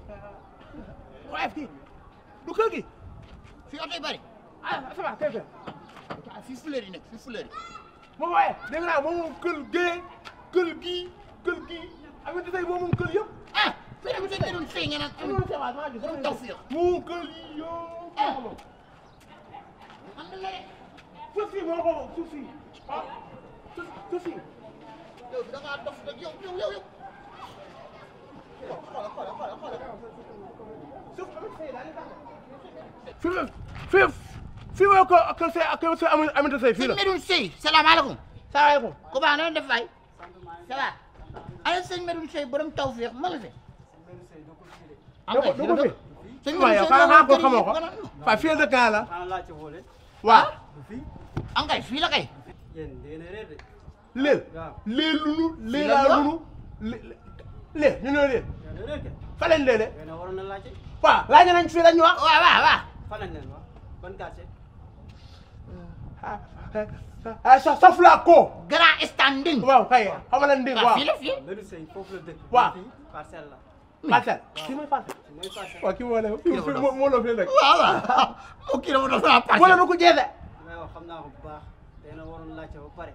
xoolal kii du kër gi. fii oto yu bëri. ah ça va kay fii fleur yi nekk fii fleur yi. moom waaye dégg naa moom kër gee kër gii Aminata Seye moom kër yëpp. ah fii tamit dañu doon fay ngeen naan am taw fii moom kër yi yow. man de la de. suuf si moo ko moom suuf si ah suuf si. yow da ngaa dof rek yow. fii mooy kër Seye Aminata Seye fii la. sëñ Medoune Seye salaamaaleykum. salaamaaleykum. ku baax na ngeen def waay. ça va. ana sëñ Medoune Seye borom tawfeex ma nga fi. doo ko fi. sëñ waaw yow xanaa ko xamoo ko. waaw fii la dëkk la. waaw. angay fii la kay. léel. léel lulu léelaa lulu léel ñu ne léel. fa leen léele. waaw laaj nañ fii la ñu wax. waaw. safla ko. grand standing. waaw kay xam nga nding waaw. fii la fii. waaw. parcelle. kii mooy parcelle. waaw kii moo leen fii moo la fi rek. waaw. moo kii la mu doon sama parcelle. wala nu ko jeexe. xam naa ko bu baax dina waroon laajte ba pare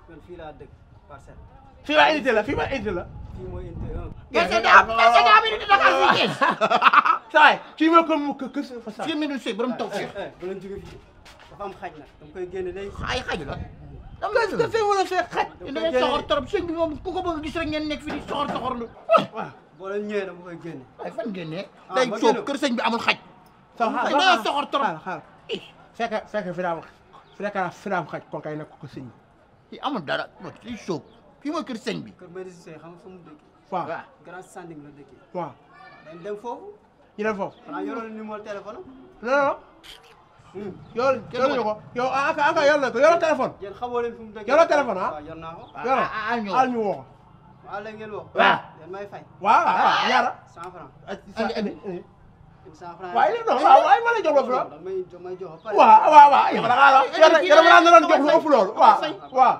man fii laa dëkk parcelle. fii waa unité la fii waa unité la. fii mooy unité 1. gerte daa bi di Dakar fii kees. saa yi kii mooy comme kër fa saa. fii Medoune Seye borom taw fii. bu leen jóge fii dafa am xaj nag dama koy génne léegi. ay xaj la. kër Seye wala see xaj. da ngeen soxor trop sëñ bi moom ku ko bëgg gis rek ngeen nekk fii di soxor lu. waaw. boo leen ñëwee dama koy génne. ay fan génnee. day soob kër sëñ bi amul xaj. xaaral da ngeen soxor trop. xaaral fekk fi daa am xaj kon kay nekk ko sëñ bi. fii amul dara day soob fii mooy kër sëñ bi. kër Medoune Seye xam nga fa mu dëkkee. waaw grand standing la dëkkee. waaw. dañ dem foofu. ñu dem foofu. xanaa yoroon numéro téléphone am. non. yoroo ko yow aka yor ko yoroo téléphone. yéen xamoo leen fu mu dëkkee. yoroo téléphone ah. waaw yor naa ko. yoroo al ñu woo ko. waaw léegi ngeen woo. waaw. yéen may fay. waaw ñaara. 100 francs. 100 francs. waaye non waaye ma la jox la damay jox ba pare. waaw yow da ngaa la yow da nga doon jox lu ëpp loolu waaw.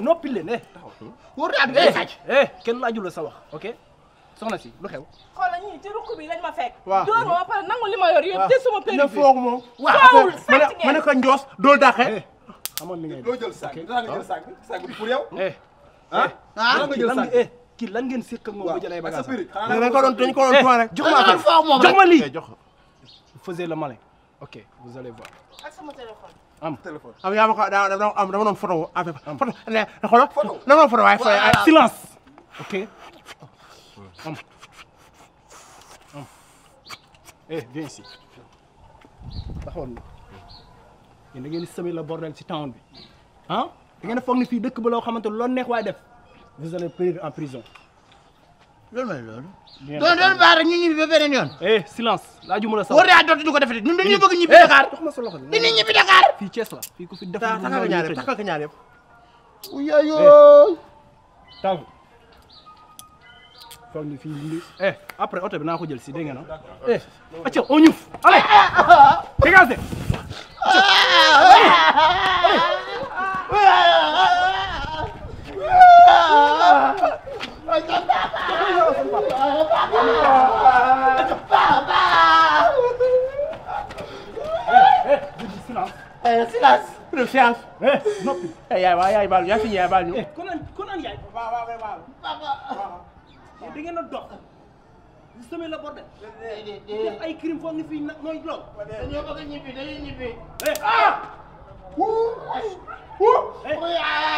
noppi leen kenn laajul la sa wax ok soxna si lu xew. xoolal ñii ci rukk bi lañ ma fekk. waaw door ma ba pare nangu li ma yor yëpp te sama péri bi foog moom. waaw sàcc ngeen ma ne ko njoos dool dàqe. xamoon li ngay loo jël saag nga jël saag bi pour yow. kii lan ngeen séq ak moom ba jël ay bagages dañ ko doon rek. jox ma lii faisez le malin ok vous allez voir. ak sama téléphone. am yaa ma ko dama doon photo affaire photo ne xoolal dama doon photo waaye silence ok viens ici taxawoon na yéen da ngeen di semer le bordel ci town bi ah da ngeen a foog ni fii dëkk ba loo xamante lu neex waay def vous allez périr en prison. loolu mooy loolu. doon baal rek ñu ñibbi ba beneen yoon. silence laajuma la sa war naa dootu du ko defati ñun dañuy bëgg ñibbi Dakar. jox ma sa loxo dañuy ñibbi Dakar. fii Thiès la fii ku fi def. taxal ka ñaar yëpp. uyayoo. taw foog ni fii lii après oto bi naa ko jël si dégg ngeen ah. acca on ñuf allez dégagez. silence. noppi. yaay baal yaa fi yaay baal ñu. ku naan yaay. waaw. da ngeen a dox di semer le bordel. def ay crime foog ni fii nag mooy lool. dañoo bëgg a ñibbi dañuy ñibbi.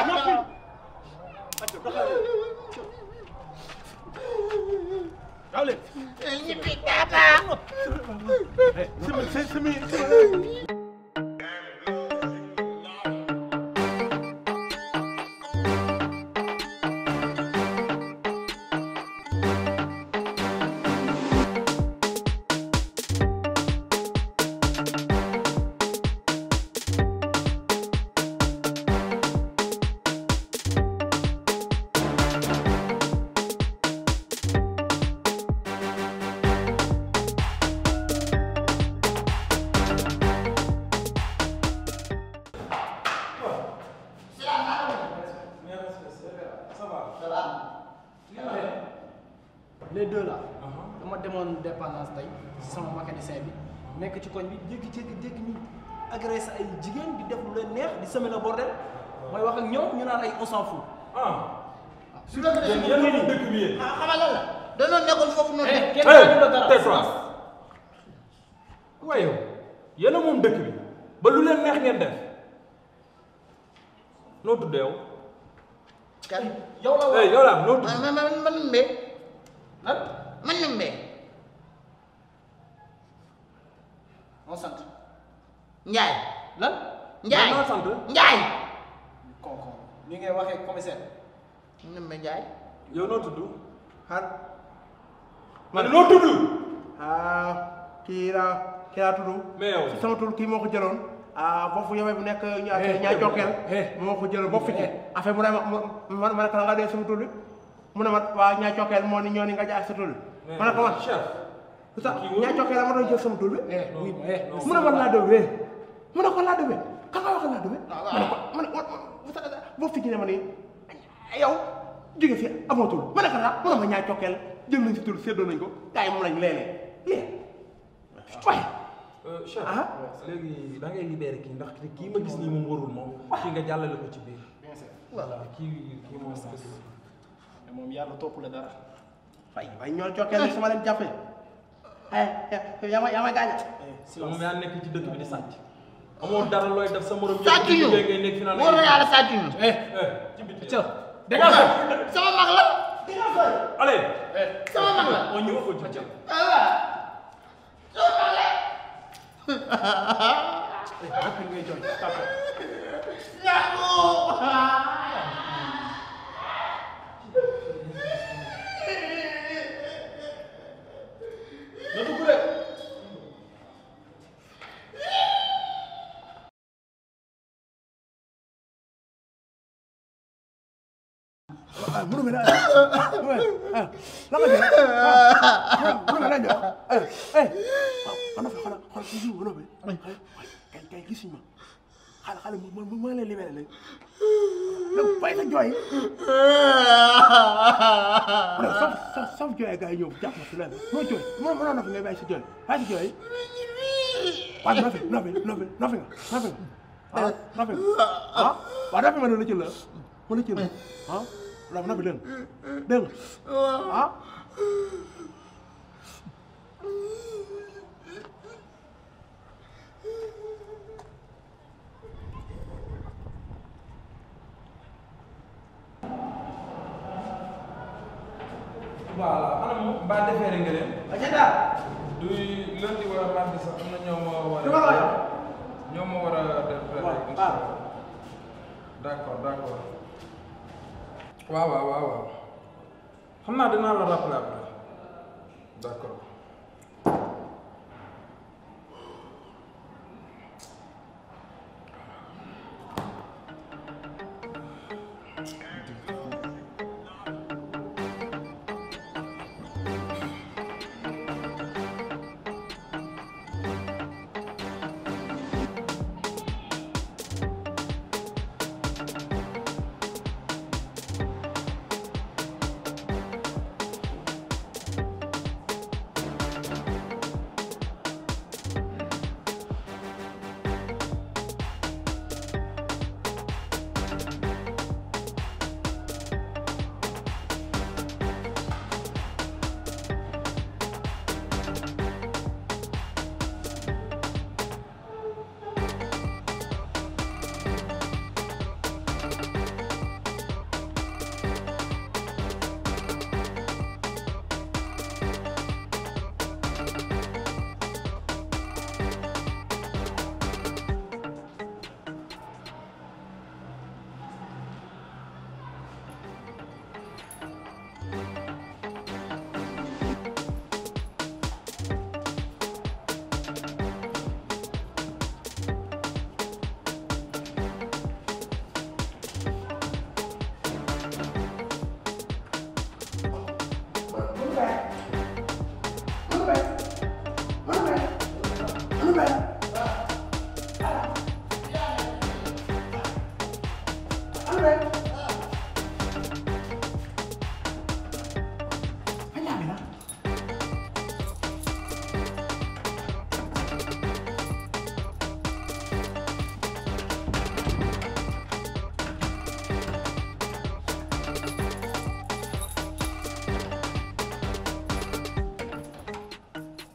noppi. daw leen. ñibbi tata. les deux là. dama demoon dépendance tey sama mécanicien bi nekk ci koñ bi jékki-jékki ñu agressé ay jigéen di def lu leen neex di semer le bordel mooy wax ak ñoom ñu naan ay on s'en fout. su la gën a yéen a dëkk bi yéen. xamal lan la danoon nekkoon foofu noonu. kenn du la dara tais-toi. waaye yow yéen a moom dëkk bi ba lu leen neex ngeen def noo tudd yow. kan yow la wax yow la noo tudd. man Mbé. lan man la Mbé. on sant Njaay. lan. Njaay noo sant. Njaay. kon ni ngay waxee commissaire. Ndumbe Njaay. yow noo tudd. xar man noo tudd. kii laa tudd. mais yow. sama tur kii moo ko jëloon. foofu yow bu nekk ñaa jokkeel. moo ko jëloon boo fi ci. affaire mu ne ma ne ko nga dee sama tur bi mu ne ma waa ñaa jokkeel moo ni ñoo ni nga jaay sa tur bi. ma ne ko man chef. c'est ça ñaa jokkeel la ma doon jël sama tur bi. oui mu ne ma laa dëwee. mu ne ko laa dëwee ka nga wax laa dëwee. ma ne ko boo fi ci ne ma ni yow jóge fi amoo tur ma ne ko daal mu ne ma ñaa jokkeel jël nañ si tur séddoo nañ ko gars yi moom lañ léeg-léeg waaye. chef léegi da ngay libéré kii ndax kii ma gis nii moom warul moom kii nga jàllale ko ci biir. bien sûr voilà kii moom mais moom yàlla topp la dara. waaye ñoo jokkeel ni sama leen jàppee yaa ma gaañ. moom yaa nekk ci dëkk bi di sàcc. amoo dara looy def sa morom. sàcc ñu ngay nekk fi naan wóor na yàlla sàcc ñu. ci biti. dégage. sama mag la. allez. sama mag la. on ñëw ko ci. après ngay jooy tapé. na dugg de. mënu ma la la nga jël mënu ma la jël ana fa xala ci jiw mënu ba kay gis ma xala ma lay libéré léegi donc bay sa jooy saf jooy gars yi ñëw jàpp ma si leen moo jooy mënoon na fi ngay bàyyi si jooy bàyyi si jooy waaw nofi nga waaw nofi ma ne la jël la ma la jël ah loolu na fi dégg nga voilà xanaa moom mbaa defeere nga leen. du lundi wala mardi sax am na ñoo ma war a. ñoo ma war a def. d'accord. waaw. xam naa dinaa la rappeler après. d'accord.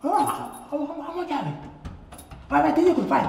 Xam nga jaabi. Waaye tëjee ko fay.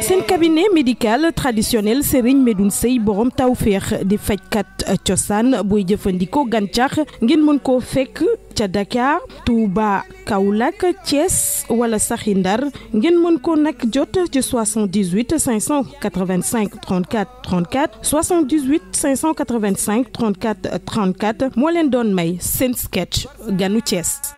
seen cabinet médical traditionnel Serigne Medoune Seye borom tawféex di fajkat cosaan booy jëfandikoo gàncax ngeen mën koo fekk ca Dakar Touba Kaolack Thiès wala saxi Ndar ngeen mën ko nag jot ci 78 585 34 34 78 585 34 34 moo leen doon may seen sketch ganu Thiès.